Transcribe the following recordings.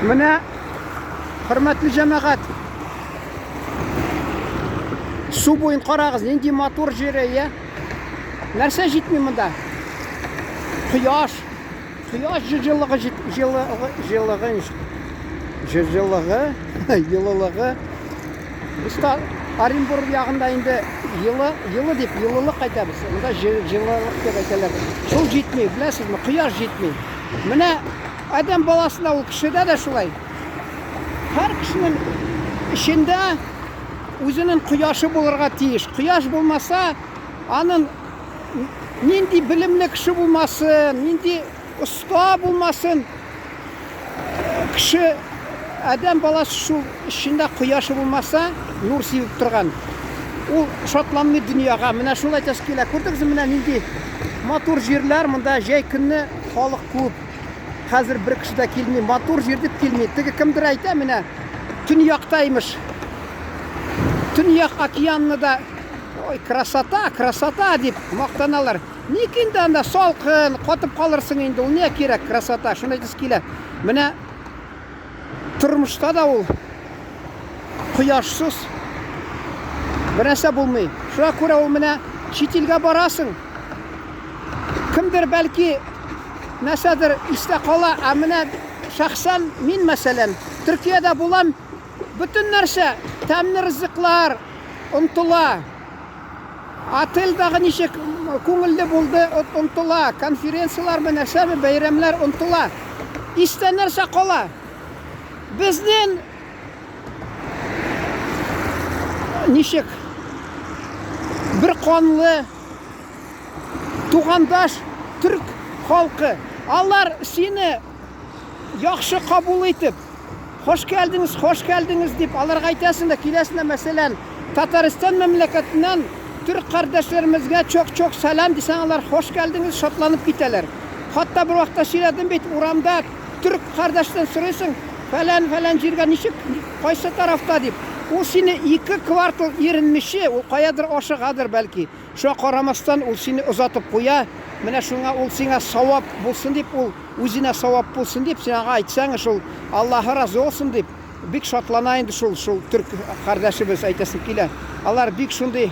Менә, хөрмәтле җәмәгать, су буен карагыз, нинди матур җире, я? Нәрсә җитми монда? Кояш. Кояш җылылыгы җылылыгы җылылыгы җылылыгы җылылыгы. Без Оренбург ягында инде елы, елы дип, елылык әйтәбез. Монда җылылык дип әйтәләр. Шул җитми, беләсезме? Кояш җитми. Менә адәм баласында ул кешедә дә шулай. Һәр кешенең эчендә үзенең кояшы булырга тиеш. Кояш булмаса, аның нинди белемле кеше булмасын, нинди оста булмасын, кеше, адәм баласы шул эчендә кояшы булмаса, нур сибеп торган. Ул шатланмый дөньяга. Менә шул әйтәсе килә. Күрдегезме, менә нинди матур җирләр, монда җәй көнне халык күп. Хәзер бер кеше дә килми. Матур җир дип килми. Теге кемдер әйтә, менә төньякта имеш. Төньяк океанны да Ой, красота, красота дип мактаналар. Ник инде анда салкын, катып калырсың инде, ул нигә кирәк красота? Шуны әйтәсе килә. Менә тормышта да ул кояшсыз бернәрсә булмый. Шуңа күрә ул менә чит илгә барасың. Кемдер бәлки нәрсәдер истә кала, ә менә шәхсән мин, мәсәлән, Төркиядә булам, Бөтен нәрсә, тәмле ризыклар онтыла. Отельдагы ничек күңелле булды, онтыла. Конференцияләрме, нәрсәме, бәйрәмнәр онтыла. Истә нәрсә кала? Безнең ничек бер канлы тугандаш төрк халкы. Алар сине яхшы кабул итеп, Хош кәлдеңез, хош кәлдеңез дип аларга әйтәсең дә, киләсең дә, мәсәлән, Татарстан мәмләкәтеннән төрек кардәшләремезгә чок-чок сәлам дисәң, алар хош кәлдеңез, шатланып китәләр. Хатта бер вакытта сөйләдем бит, урамда төрек кардәштән сорыйсың, фәлән-фәлән җиргә ничек, кайсы тарафта дип. Ул сине ике квартал иренмичә, ул каядыр ашыгадыр бәлки. Шуңа карамастан, ул сине озатып куя. Менә шуңа ул сиңа савап булсын дип, ул үзенә савап булсын дип, син аңа әйтсәң, шул Аллаһы разый булсын дип, бик шатлана инде шул, шул төрк кардәшебез, әйтәсем килә. Алар бик шундый,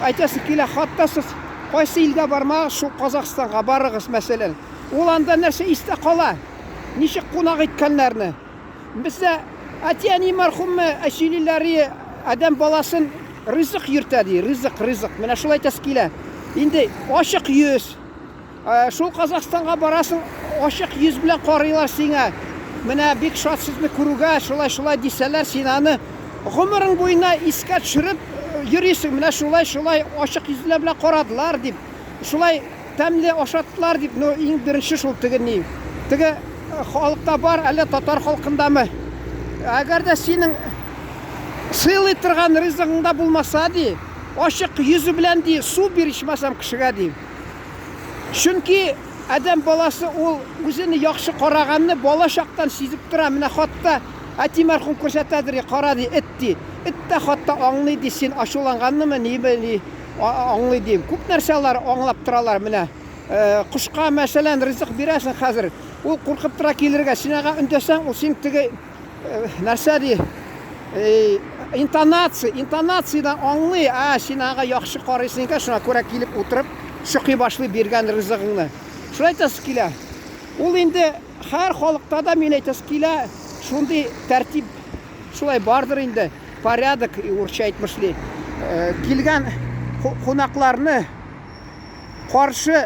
әйтәсем килә, хатта сез кайсы илгә бармагыз, шул Казахстанга барыгыз, мәсәлән. Ул анда нәрсә истә кала? Ничек кунак иткәннәрне. Бездә әти-әни мәрхүмме сөйлиләр, адәм баласын ризык йөртә ди, ризык, ризык. Менә шул әйтәсе килә. Инде ачык йөз. Шул Казахстанга барасың, ачык йөз белән карыйлар сиңа. Менә бик шат сезне күрүгә, шулай-шулай дисәләр, син аны гомерең буена искә төшереп йөрисең. Менә шулай-шулай ачык йөзләр белән карадылар дип. Шулай тәмле ашаттылар дип, ну, иң беренче шул теге ни. Теге халыкта бар, әллә татар халкындамы? Әгәр дә синең сыйлый торган ризыгыңда булмаса, ди, ачык йөзе белән, ди, су бир ичмасам кешегә, ди. Чөнки адәм баласы ул үзен яхшы караганны бала чактан сизеп тора. Менә хатта әти мәрхүм күрсәтәдер, кара, ди, эт, ди. Эт тә хатта аңлый, ди, син ачуланганнымы, ниме, ни, аңлый, ди. Күп нәрсә алар аңлап торалар. Менә кошка, мәсәлән, ризык бирәсең хәзер. Ул куркып тора килергә. Син аңа өндәсәң, ул син теге нәрсә ди, интонация, интонациядән аңлый, ә син аңа яхшы карыйсың икән, шуңа күрә килеп утырып чокый башлый биргән ризыгыңны. Шулай әйтәсе килә. Ул инде һәр халыкта да, мин әйтәсе килә, шундый тәртип шулай бардыр инде, порядок, урысча әйтмешли. Килгән кунакларны каршы,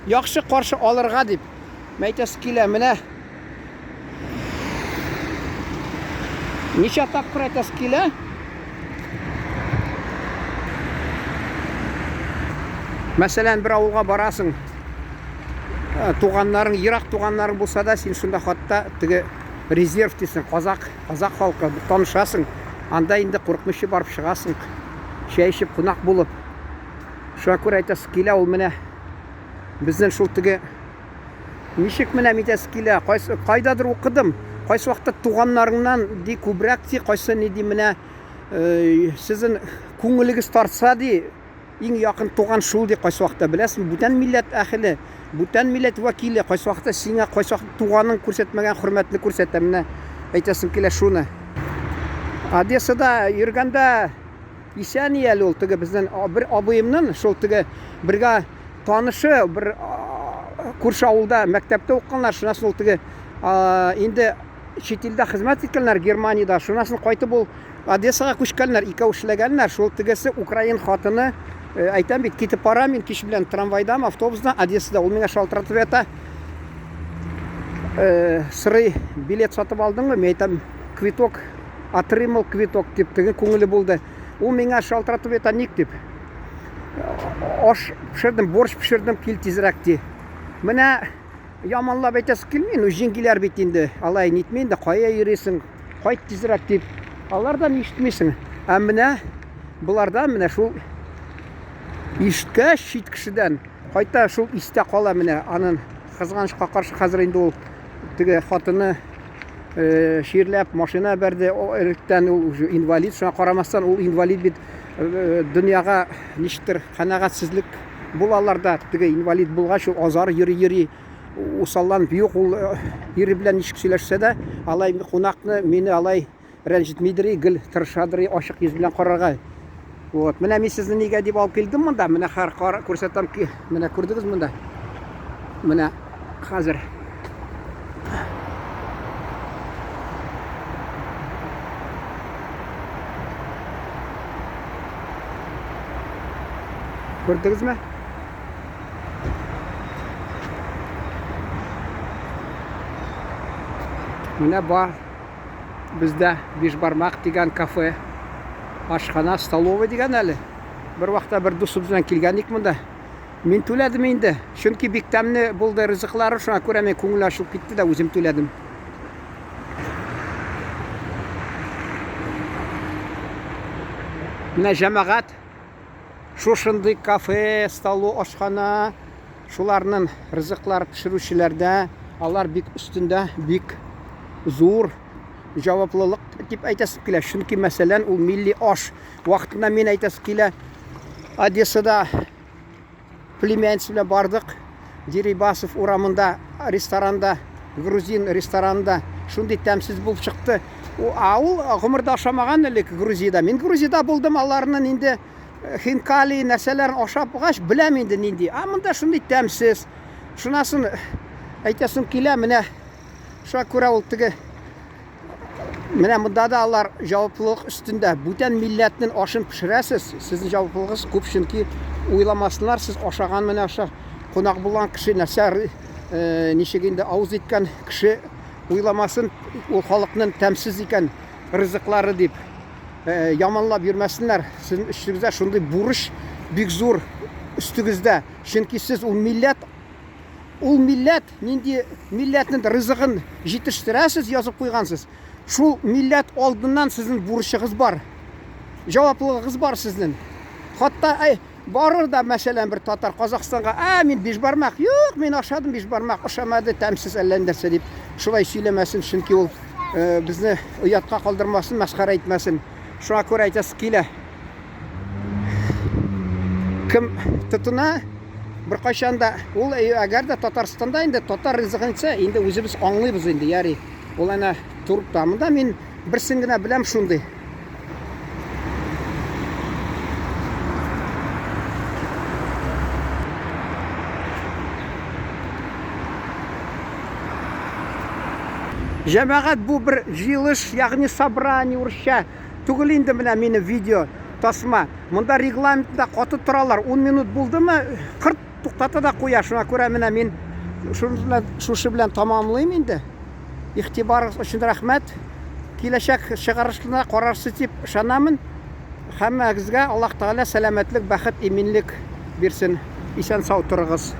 яхшы каршы алырга дип, әйтәсе килә. Менә ничә тапкыр әйтәсе килә. Мәсәлән, бер авылга барасың, туганнарың, ерак туганнарың булса да, син шунда хатта теге резерв дисең, казак, казак халкы, танышасың. Анда инде курыкмыйча барып чыгасың, чәй эчеп, кунак булып. Шуңа күрә әйтәсе килә, ул менә безнең шул теге ничек менә митәсе килә, кайсы кайдадыр укыдым, кайсы вакытта туганнарыңнан ди күбрәк ди, кайсы ни ди менә сезнең күңелегез тартса ди, иң якын туган шул ди, кайсы вакытта беләсең, бүтән милләт әһеле, бүтән милләт вәкиле, кайсы вакытта сиңа кайсы вакытта туганың күрсәтмәгән хөрмәтне күрсәтә. Менә Әйтәсем килә шуны. Одессада йөргәндә исән әле ул теге безнең бер абыемның шул теге бергә танышы бер күрше авылда мәктәптә укыганнар. Шуннан соң ул теге инде чит илдә хезмәт иткәннәр Германиядә. Шуннан соң кайтып ул Одессага күчкәннәр, икәү эшләгәннәр. Шул тегесе украин хатыны, э, әйтәм бит, китеп барам мин кич белән трамвайдамы, автобусда Одессада. Ул миңа шалтыратып ята. Э, сырый билет сатып алдыңмы? Мин әйтәм, квиток, отримал квиток дип, теге күңеле булды. Ул миңа шалтыратып ята, ник дип. Аш пешердем, борщ пешердем, кил тизрәк ди. Менә яманлап әйтәсе килми, ну җиңгиләр бит инде, алай нитми инде, кая йөрисең, кайт тизрәк дип, алардан ишетмисең. Ә менә болардан менә шул ишеткәч чит кешедән, кайта шул истә кала менә анын кызганычка каршы хәзер инде ул теге хатыны э, чирләп машина бәрде, электән ул уже инвалид, шуңа карамастан ул инвалид бит э, дөньяга ничектер канәгатьсезлек булалар да, теге инвалид булгач ул азар йөри-йөри усалланып юк ул э, ире белән ничек сөйләшсә дә, алай кунакны мине алай рәнҗетмидер, гел тырышадыр ачык йөз белән карарга. Вот. Менә мин сезне нигә дип алып килдем монда. Менә хәр кар күрсәтәм ки, менә күрдегез монда. Менә хәзер. Күрдегезме? Менә бар бездә Бишбармак дигән кафе, ашхана, столовый дигән әле. Бер вакытта бер дусыбыз белән килгән идек монда. Мин түләдем инде. Чөнки бик тәмле булды ризыклары, шуңа күрә мин күңел ачылып китте дә үзем түләдем. Менә җәмәгать Шушындый кафе, столу, ашхана, шуларның ризыклар пешерүчеләрдә, алар бик өстендә, бик зур җаваплылык дип әйтәсем килә. Чөнки, мәсәлән, ул милли аш вакытында мин әйтәсем килә, Одессада Племянница белән бардык. Дерибасов урамында ресторанда, грузин ресторанында шундый тәмсез булып чыкты. Ә ул гомердә ашамаган элек Грузиядә. Мин Грузиядә булдым, аларның инде э, хинкали нәрсәләрен ашапгач, беләм инде нинди. Ә монда шундый тәмсез. Шунасын әйтәсем килә, менә шуңа күрә ул теге Менә монда да алар җаваплылык өстендә. Бүтән милләтнең ашын пешерәсез, сезнең җаваплылыгыз күп, чөнки уйламасыннар, сез ашаган менә аша кунак булган кеше нәрсә э, ничек инде авыз иткән кеше уйламасын, ул халыкның тәмсез икән ризыклары дип э, яманлап йөрмәсеннәр. Сезнең өстегездә шундый бурыч бик зур өстегездә. Чөнки сез ул милләт Ул милләт нинди милләтнең ризыгын җитештерәсез, язып куйгансыз. Шул милләт алдыннан сезнең бурычыгыз бар. Җаваплылыгыгыз бар сезнең. Хатта әй, барыр да, мәсәлән, бер татар Казахстанга, ә, мин бишбармак, юк, мин ашадым бишбармак, ошамады, тәмсез әллә нәрсә дип шулай сөйләмәсен, чөнки ул э, безне оятка калдырмасын, мәсхәрә итмәсен. Шуңа күрә әйтәсе килә. Кем тотына, беркайчан да ул әгәр дә Татарстанда инде татар ризыгын итсә, инде үзебез аңлыйбыз инде, яри. Ул әнә торып та. Монда мин берсен генә беләм шундый. Җәмәгать бу бер җыелыш, ягъни собрание урысча түгел инде менә минем видео тасма. Монда регламентта каты торалар. 10 минут булдымы, кырт туктата да куя. Шуңа күрә менә мин шушы белән тамамлыйм инде. Игътибарыгыз өчен рәхмәт. Киләчәк чыгарышны карарсыз дип ышанамын. Һәммәгезгә Аллаһ Тәгалә сәламәтлек, бәхет, иминлек бирсен. Исән-сау торыгыз.